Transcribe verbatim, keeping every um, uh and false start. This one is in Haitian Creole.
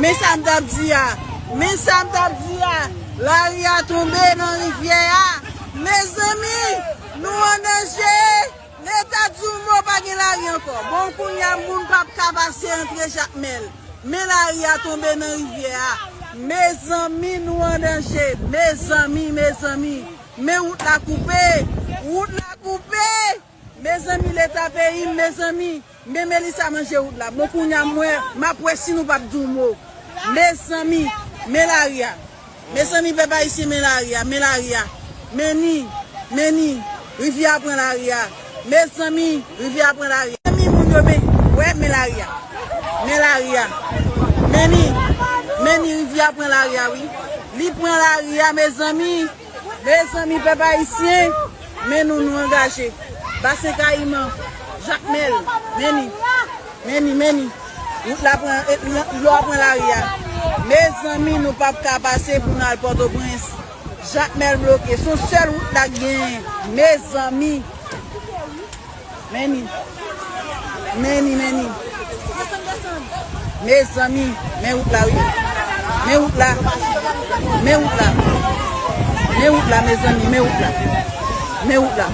Men sa m t ap di a. Men sa m t ap di a. Lari a tonbe nan rivyè a. Mezanmi, nou an danje. Leta di w mo pa gen lari ankò. Bon, kounye a moun p ap ka pase antre Jakmèl. Men lari a tonbe nan rivyè a. Mezanmi, nou an danje. Mezanmi, mezanmi. Men wout la koupe. Wout la koupe. Mezanmi, Leta peyi m, mezanmi. Men Melisa manje wout la. Bon, kounye a m wè, m ap wè si nou p ap di w mo. Mezanmi, men lari a. Mezanmi, pèp ayisyen, men lari a, men lari a. Men ni, men ni, rivyè a pran lari a. Mezanmi, rivyè a pran lari a. Mezanmi, moun yo, men, wè, men lari a. Men lari a. Men ni, men ni, rivyè a pran lari a, wi. Li pran lari a, mezanmi. Mezanmi, pèp ayisyen, men nou, nou angaje. Basen Kayiman, Jakmèl, men ni, men ni, men ni. Wout la pran, e, dlo a pran lari a. Mezanmi, nou p ap ka pase pou n al Pòtoprens. Jakmèl bloke. Se yon sèl wout la k genyen. Mezanmi. Men ni. Men ni, men ni. Mezanmi, men wout la, wi. Men wout la. Men wout la. Men wout la, mezanmi, men wout la. Men wout la.